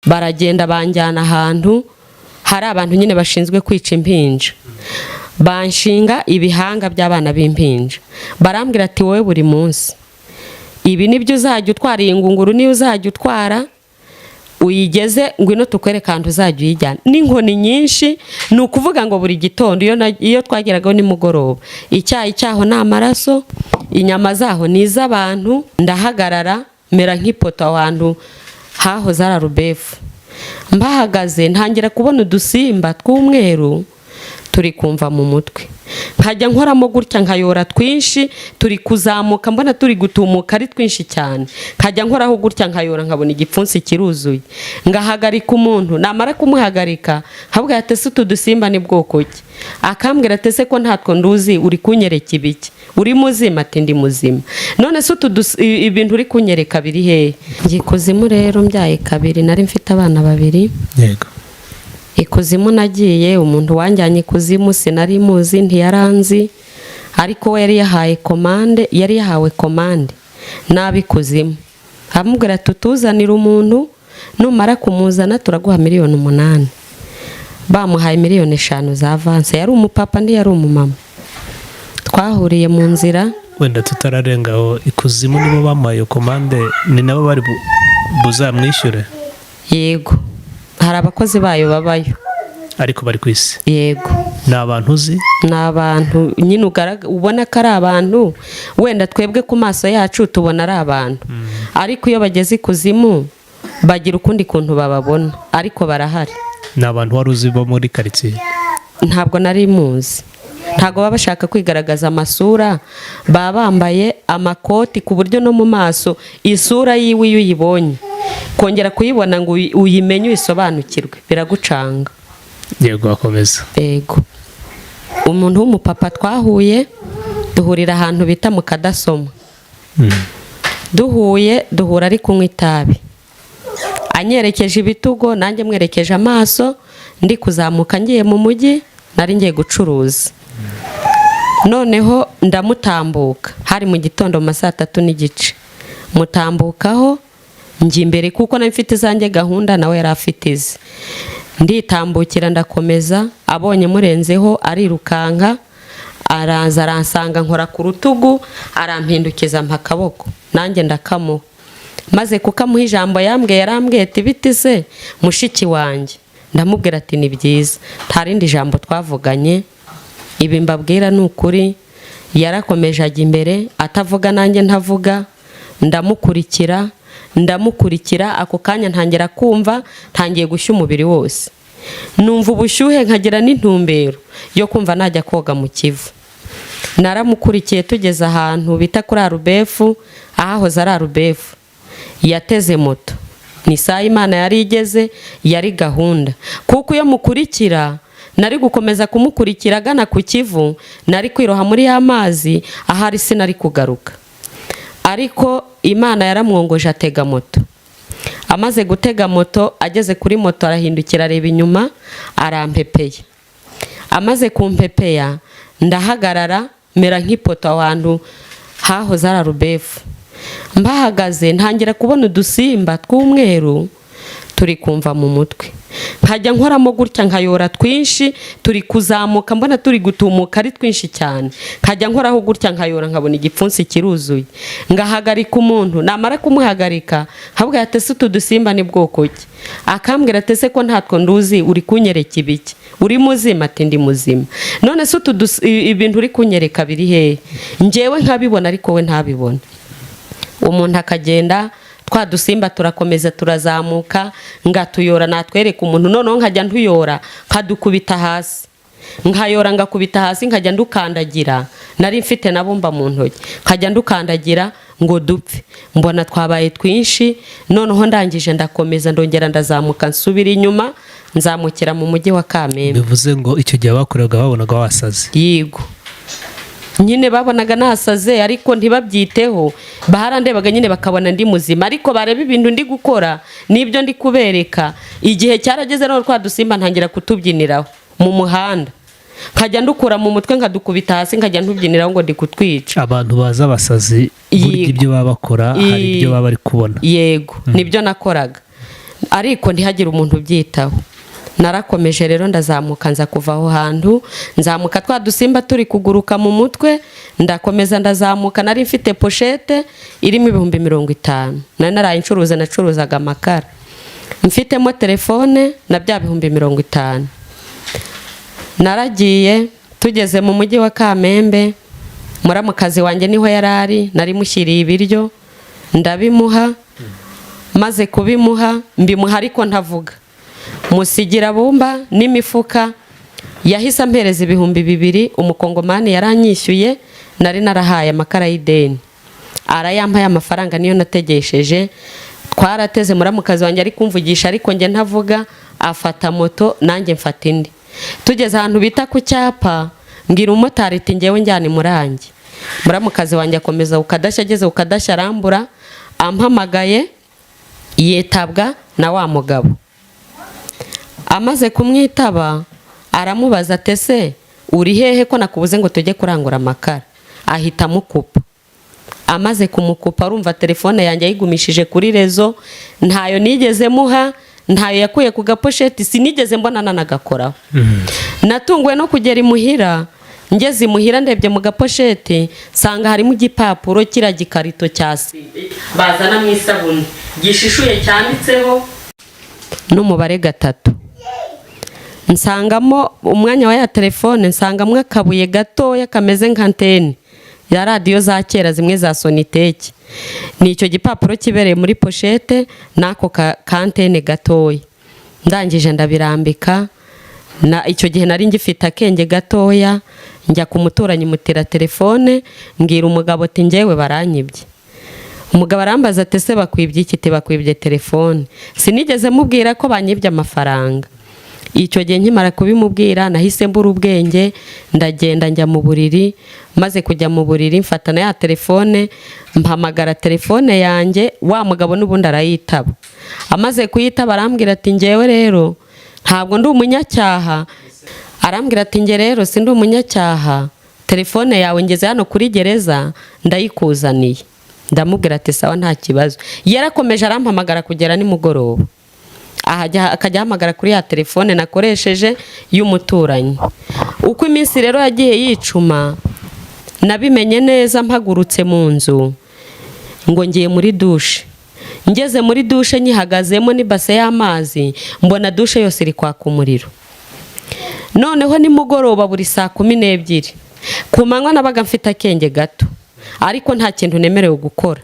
Baragenda banjyana ahantu hari abantu nyine bashinzwe kwica impinja, banshinga ibihanga by'abana b'impinja. Barambwira ati: "Wowe buri munsi ibi nibyo uzajya utwara, iyi ngunguru niyo uzajya utwara, uyigeze, ngwino tukwereke ahantu uzajya uyijyana." N'inkoni nyinshi. Ni ukuvuga ngo buri gitondo iyo twageragaho nimugoroba, icyayi cyaho ni amaraso, inyama zaho ni iz'abantu. Ndahagarara mera nk'ipoto aho hantu hahoze ari arubefu. Mbahagaze ntangira kubona udusimba tw'umweru turi kumva mu mutwe, nkajya nkoramo gutya nkayora twinshi turi kuzamuka, mbona turi gutumuka ari twinshi cyane. Nkajya nkoraho gutya nkayora, nkabona igipfunsi kiruzuye. Ngahagarika umuntu, namara kumuhagarika nkabwira ati: "Ese utu dusimba ni bwoko ki?" Akambwira ati: "Ese ko ntatwo nduzi, uri kunyereka ibiki? Uri muzima?" Ati: "Ndi muzima." "None se utu ibintu uri kunyereka biri hehe?" Njye ikuzimu rero mbyaye kabiri, nari mfite abana babiri. Ikuzimu nagiye, umuntu wanjyanye ikuzimu sinari muzi, ntiyaranzi, ariko we yari yahaye komande, yari yahawe komande n'ab'ikuzimu. Amubwira ati: "Tutuzanire umuntu, numara kumuzana turaguha miliyoni 8." Bamuhaye miliyoni 5 za avance. Yari umupapa, ntiyari umumama. Twahuriye mu nzira. Wenda tutararenga aho, ikuzimu nibo bamuhaye iyo komande, ni nabo bari buzamwishyure? Yego, hari abakozi bayo babayo. Ariko bari ku isi? Yego. Ni abantu uzi? Ni abantu nyine ubona ko ari abantu. Wenda twebwe ku maso yacu tubona ari abantu, ariko iyo bageze ikuzimu bagira ukundi kuntu bababona, ariko barahari. Ni abantu wari uzi bo muri karitsiye? Ntabwo nari muzi. Ntabwo baba bashaka kwigaragaza amasura, baba bambaye amakoti ku buryo no mu maso isura yiwe iyo uyibonye, kongera kuyibona ngo uyimenye, uyisobanukirwe, biragucanga. Yego, akomeza. Yego, umuntu w'umupapa twahuye, duhurira ahantu bita mu Kadasoma. Duhuye, duhura ari kunywa itabi, anyerekeje ibitugo, nanjye mwerekeje amaso, ndi kuzamuka ngiye mu mujyi, nari ngiye gucuruza. Noneho ndamutambuka, hari mu gitondo mu ma saa 3:30, mutambukaho njya imbere kuko nari mfite izanjye gahunda, nawe yari afite ize. Nditambukira, ndakomeza. Abonye murenzeho arirukanka araza aransanga, nkora ku rutugu, arampindukiza, mpa akaboko, nanjye ndakamuha. Maze kukamuha, ijambo yambwiye, yarambwiye ati: "Biti se mushiki wanjye?" Ndamubwira ati: "Ni byiza." Nta rindi jambo twavuganye. Ibi mbabwira ni ukuri. Yarakomeje ajya imbere atavuga, nanjye ntavuga, ndamukurikira, ndamukurikira. Ako kanya ntangira kumva ntangiye gushya umubiri wose, numva ubushyuhe, nkagira n'intumbero yo kumva najya koga mu Kivu. Naramukurikiye tugeze ahantu bita kuri arubefu, ahahoze ari arubefu. Yateze moto, ni isaha Imana yari igeze, yari gahunda, kuko iyo mukurikira nari gukomeza kumukurikira agana ku Kivu, nari kwiroha muri ya mazi, ahari sinari kugaruka. Ariko Imana yaramwongoje atega moto. Amaze gutega moto, ageze kuri moto arahindukira, areba inyuma, arampepeye. Amaze kumpepeya ndahagarara mera nk'ipoto aho hantu hahoze ari arubefu. Mbahagaze ntangira kubona udusimba tw'umweru turi kumva mu mutwe, nkajya nkoramo gutya nkayora twinshi turi kuzamuka, mbona turi gutumuka ari twinshi cyane. Nkajya nkoraho gutya nkayora, nkabona igipfunsi kiruzuye. Ngahagarika umuntu, namara kumuhagarika nkabwira ati: "Ese utu dusimba ni bwoko ki?" Akambwira ati: "Ese ko ntatwo nduzi, uri kunyereka ibiki? Uri muzima?" Ati: "Ndi muzima." "None se utu ibintu uri kunyereka biri hehe?" Njyewe nkabibona ariko we ntabibona. Umuntu akagenda, twa dusimba turakomeza turazamuka, ngatuyora, natwereka umuntu. Noneho nkajya ntuyora nkadukubita hasi, nkayora ngakubita hasi, nkajya ndukandagira. Nari mfite na bumba mu ntoki, nkajya ndukandagira ngo dupfe. Mbona twabaye twinshi. Noneho ndangije ndakomeza, ndongera ndazamuka, nsubira inyuma, nzamukira mu mujyi wa Kamembe. Bivuze ngo icyo gihe bakoraga babonaga wasaze? Yego, nyine babonaga nasaze, ariko ntibabyiteho. Baharandebaga nyine bakabona ndi muzima, ariko bareba ibintu ndi gukora n'ibyo ndi kubereka. Igihe cyarageze none twa dusimba ntangira kutubyiniraho mu muhanda, nkajya ndukura mu mutwe nkadukubita hasi, nkajya ntubyiniraho ngo ndi kutwica. Abantu baza abasazi burya Yego. ibyo baba bakora hari ibyo baba bari kubona. Yego, nibyo nakoraga. Ariko ntihagire umuntu ubyitaho. Narakomeje rero ndazamuka, nza kuva aho hantu, nzamuka twa dusimba turi kuguruka mu mutwe. Ndakomeza ndazamuka. Nari mfite pochette irimo 50,000, nari naraye ncuruza, nacuruzaga amakara, mfitemo telefone na bya 50,000. Naragiye, tugeze mu mujyi wa Kamembe, muramukazi wanjye niho yari ari. Nari mushyiriye ibiryo, ndabimuha. Maze kubimuha, mbimuha ariko ntavuga, musigira bumba n'imifuka. Yahise ampereza 2000. Umukongomani yaranyishyuye, nari narahaye amakara y'ideni, arayampaye. Amafaranga niyo nategesheje. Twarateze, muramukazi wanjye ari kumvugisha ariko njye ntavuga. Afata moto, nanjye mfata indi. Tugeze ahantu bita ku cyapa, mbwira umumotari ati: "Ngewe njyane Murange." Muramukazi wanjye akomeza ukadashya. Ageze ukadashya arambura, ampamagaye yitabwa na wa mugabo. Amaze kumwitaba aramubaza ati: "Ese uri hehe ko nakubuze ngo tujye kurangura amakara?" Ahita amukupa. Amaze kumukupa, arumva telefone yanjye ayigumishije kuri réseau, ntayo nigeze muha, ntayo yakuye ku gapochette, sinigeze mbona nanagakoraho. Natunguwe no kugera imuhira. Ngeze imuhira, ndebye mu gapochette nsanga harimo igipapuro, kiriya gikarito cya side bazana mu isabune, gishishuye, cyanditseho n'umubare 3. Nsangamo umwanya wa ya telefone, nsangamo akabuye gatoya kameze nka antenne ya radiyo za kera, zimwe za Sonitec. Ni icyo gipapuro kibereye muri pochette n'ako ka antenne gatoya. Ndangije ndabirambika. Na icyo gihe nari ngifite akenge gatoya. Njya ku muturanyi, mutira telefone, mbwira umugabo ati: "Ngewe baranyibye." Umugabo arambaza ati: "Ese bakwibye iki?" Ati: "Bakwibye telefone." Sinigeze mubwira ko banyibye amafaranga. Icyo gihe nkimara kubimubwira nahise mbura ubwenge, ndagenda njya mu buriri. Maze kujya mu buriri, mfata na ya telefone, mpamagara telefone yanjye. Wa mugabo n'ubundi arayitaba. Amaze kuyitaba arambwira ati: "Ngewe rero ntabwo ndi umunyacyaha." Arambwira ati: "Nge rero si ndi umunyacyaha, telefone yawe ngeze hano kuri gereza ndayikuzaniye." Ndamubwira ati: "Sawa, nta kibazo." Yarakomeje arampamagara kugera nimugoroba, ahajya akajya ahamagara kuri ya telefone nakoresheje y'umuturanyi. Uko iminsi rero yagiye yicuma, nabimenye neza mpagurutse mu nzu ngo ngiye muri douche. Ngeze muri douche, nyihagazemo n'ibase y'amazi, mbona douche yose iri kwaka umuriro. Noneho nimugoroba buri saa 12. Ku manywa nabaga mfite akenge gato, ariko nta kintu nemerewe gukora,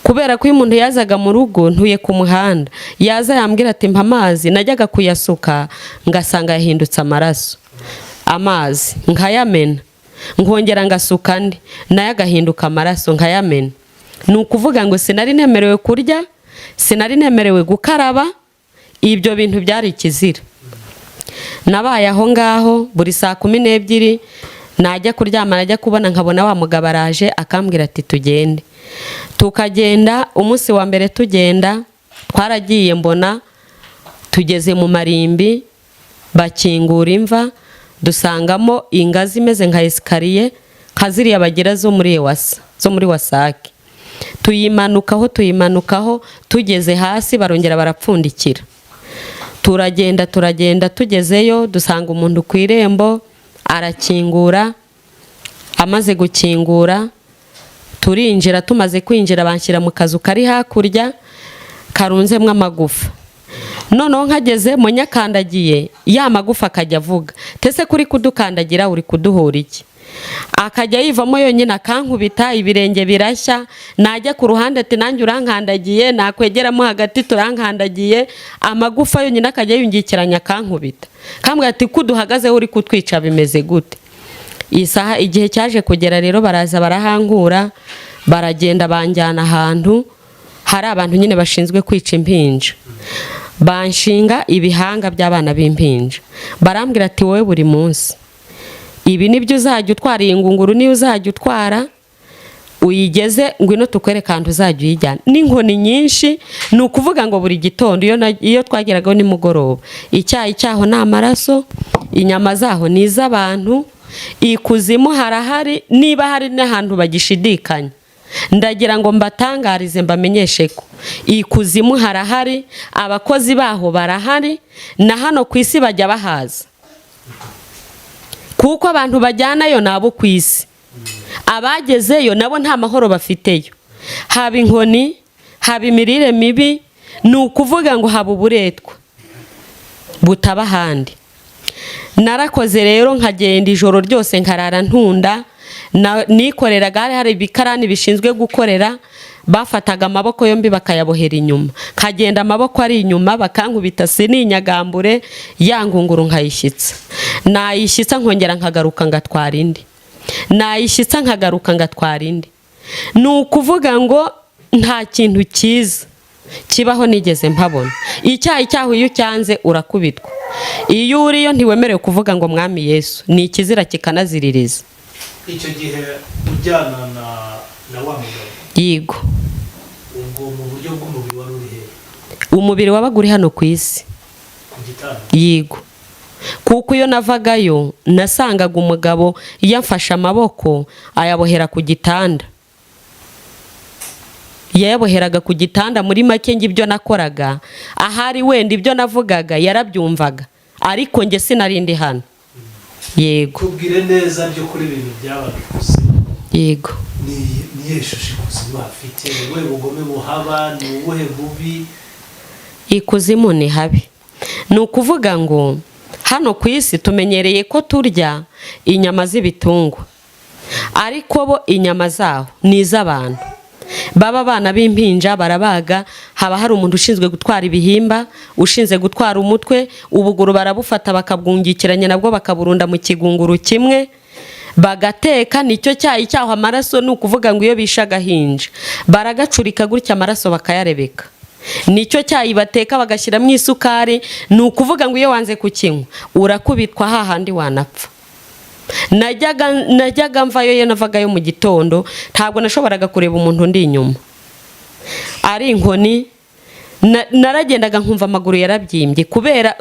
kubera ko iyo umuntu yazaga mu rugo, ntuye ku muhanda, yaza yambwira ati: "Mpa amazi," najyaga kuyasuka ngasanga yahindutse amaraso. Amazi nkayamena, nkongera ngasuka andi, nayo agahinduka amaraso, nkayamena. Ni ukuvuga ngo sinari nemerewe kurya, sinari nemerewe gukaraba, ibyo bintu byari ikizira. Nabaye aho ngaho. Buri saa 12 najya kuryama, najya kubona nkabona wa mugabo araje, akambwira ati: "Tugende." Tukagenda. Umunsi wa mbere tugenda, twaragiye, mbona tugeze mu marimbi, bakingura imva, dusangamo ingazi imeze nka escalier, nka ziriya bagira zo muri EWASA, zo muri WASAC. Tuyimanukaho, tuyimanukaho, tugeze hasi barongera barapfundikira. Turagenda, turagenda, tugezeyo dusanga umuntu ku irembo, arakingura. Amaze gukingura turinjira. Tumaze kwinjira banshyira mu kazu kari hakurya karunzemo amagufa. Noneho nkageze mu nyakandagiye ya magufa akajya avuga: "Tese kuri kudukandagira uri kuduhura iki?" Akajya yivamo yonyine, akankubita, ibirenge birashya. Najya ku ruhande ati: "Nanjye urankandagiye." Nakwegeramo hagati: "Turankandagiye." Amagufa yonyine akajya yungikiranya akankubita, kambwira ati: "Ko duhagazeho uri kutwica, bimeze gute?" Iyi saha igihe cyaje kugera rero, baraza barahankura, baragenda banjyana ahantu hari abantu nyine bashinzwe kwica impinja. Banshinga ibihanga by'abana b'impinja, barambwira ati: "Wowe buri munsi ibi nibyo uzajya utwara, iyi ngunguru niyo uzajya utwara, uyigeze, ngwino tukwereke ahantu uzajya uyijyana." N'inkoni nyinshi. Ni ukuvuga ngo buri gitondo iyo twageragaho nimugoroba, icyayi cyaho ni amaraso, inyama zaho ni iz'abantu. Ikuzimu harahari, niba hari n'ahantu bagishidikanya. Ndagira ngo mbatangarize, mbamenyeshe ko ikuzimu harahari, abakozi baho barahari, na hano ku isi bajya bahaza, kuko abantu bajyanayo ni abo ku isi. Abagezeyo nabo nta mahoro bafiteyo, haba inkoni, haba imirire mibi, ni ukuvuga ngo haba uburetwa butaba ahandi. Narakoze rero, nkagenda ijoro ryose, nkarara ntunda. Nikoreraga, hari ibikarani bishinzwe gukorera, bafataga amaboko yombi bakayabohera inyuma, nkagenda amaboko ari inyuma, bakankubita sininyagambure, ya ngunguru nkayishyitsa, nayishyitsa nkongera nkagaruka ngatwara indi, nayishyitsa nkagaruka ngatwara indi. Ni ukuvuga ngo nta kintu cyiza kibaho nigeze mpabona. Icyayi cyaho iyo ucyanze urakubitwa, iyo uriyo ntiwemerewe kuvuga ngo "Mwami Yesu", ni ikizira, kikanaziririza. Icyo gihe ujyana na wa mugabo? Yego. Ubwo mu buryo bw'umubiri wari uri hehe? Umubiri wabaga uri hano ku isi. Ku gitanda? Yego, kuko iyo navagayo nasangaga umugabo yamfashe amaboko ayabohera ku gitanda, yayaboheraga ku gitanda. Muri make, njye ibyo nakoraga, ahari wenda ibyo navugaga yarabyumvaga, ariko njye sinari ndi hano. Yego. Tubwire neza by'ukuri ibintu byabaga ikuzimu. Yego. Ni iyihe shusho ikuzimu hafite? Ni ubuhe bugome buhaba? Ni ubuhe bubi? Ikuzimu ni habi. Ni ukuvuga ngo hano ku isi tumenyereye ko turya inyama z'ibitungwa, ariko bo inyama zaho ni iz'abantu. Baba abana b'impinja barabaga, haba hari umuntu ushinzwe gutwara ibihimba, ushinzwe gutwara umutwe, ubuguru barabufata bakabwungikiranya nabwo bakaburunda mu kigunguru kimwe, bagateka. Nicyo cyayi cyaho amaraso. Ni ukuvuga ngo iyo bishe agahinja baragacurika gutya, amaraso bakayarebeka, nicyo cyayi bateka bagashyiramo isukari. Ni ukuvuga ngo iyo wanze kukinywa urakubitwa hahandi wanapfa. Najyaga mvayo, iyo navagayo mu gitondo ntabwo nashoboraga kureba umuntu undi inyuma, ari inkoni. Naragendaga nkumva amaguru yarabyimbye kubera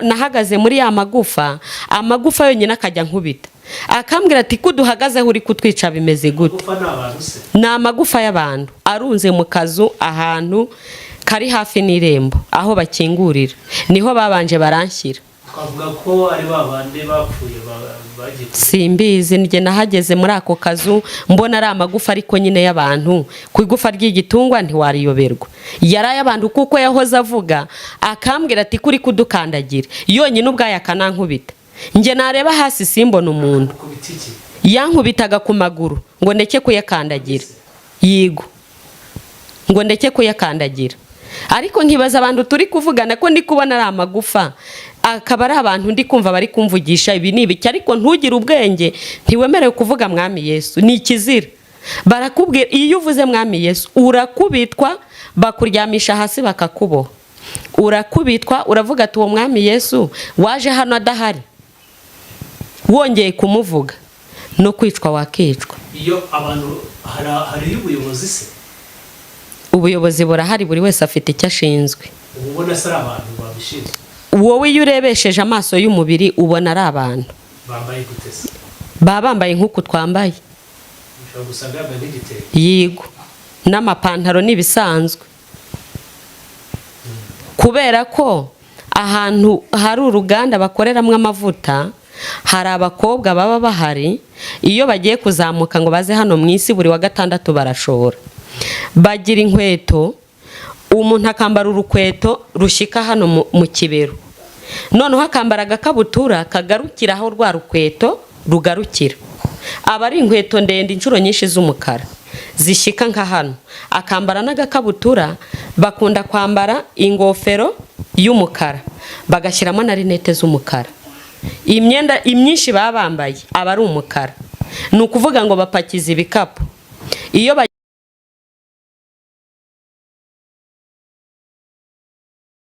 nahagaze muri ya magufa, amagufa yonyine akajya nkubita, akambwira ati: "Ko duhagazeho uri kutwica, bimeze gute?" Gupfa ni abantu se? Ni amagufa y'abantu arunze mu kazu ahantu kari hafi n'irembo aho bakingurira, niho babanje baranshyira. Twavuga ko ari ba bandi bapfuye bagiye Simbizi, njye nahageze muri ako kazu mbona ari amagufa, ariko nyine y'abantu. Ku igufa ry'igitungwa ntiwariyoberwa, yari ay'abantu, kuko yahoze avuga akambwira ati: "Kuri kudukandagira", yonyine ubwayo akanankubita, njye nareba hasi simbona umuntu. Gukubita iki? Yankubitaga ku maguru ngo ndeke kuyakandagira. Yigo, ngo ndeke kuyakandagira. Ariko nkibaza abantu turi kuvugana, ko ndi kubona ari amagufa, akaba ari abantu ndi kumva bari kumvugisha, ibi ni ibiki? Ariko ntugire ubwenge, ntiwemerewe kuvuga "Mwami Yesu", ni ikizira. Barakubwira, iyo uvuze "Mwami Yesu" urakubitwa, bakuryamisha hasi bakakuboha, urakubitwa. Uravuga ati: "Uwo Mwami Yesu waje hano adahari?" Wongeye kumuvuga no kwicwa wakicwa. Iyo abantu hariyo ubuyobozi se? Ubuyobozi burahari, buri wese afite icyo ashinzwe. Uba ubona se ari abantu babishinzwe? Wowe iyo urebesheje amaso y'umubiri ubona ari abantu. Bambaye gute se? Baba bambaye nk'uku twambaye. Ushobora gusanga yambaye nk'igitenge. Yigo, n'amapantaro ni ibisanzwe, kubera ko ahantu hari uruganda bakoreramo amavuta hari abakobwa baba bahari. Iyo bagiye kuzamuka ngo baze hano mu isi, buri wa gatandatu barashora, bagira inkweto, umuntu akambara urukweto rushyika hano mu kibero, noneho akambara agakabutura kagarukira aho rwa rukweto rugarukira. Aba ari inkweto ndende inshuro nyinshi z'umukara zishyika nka hano, akambara n'agakabutura. Bakunda kwambara ingofero y'umukara, bagashyiramo na rinete z'umukara. Imyenda imyinshi baba bambaye aba ari umukara. Ni ukuvuga ngo bapakiza ibikapu iyo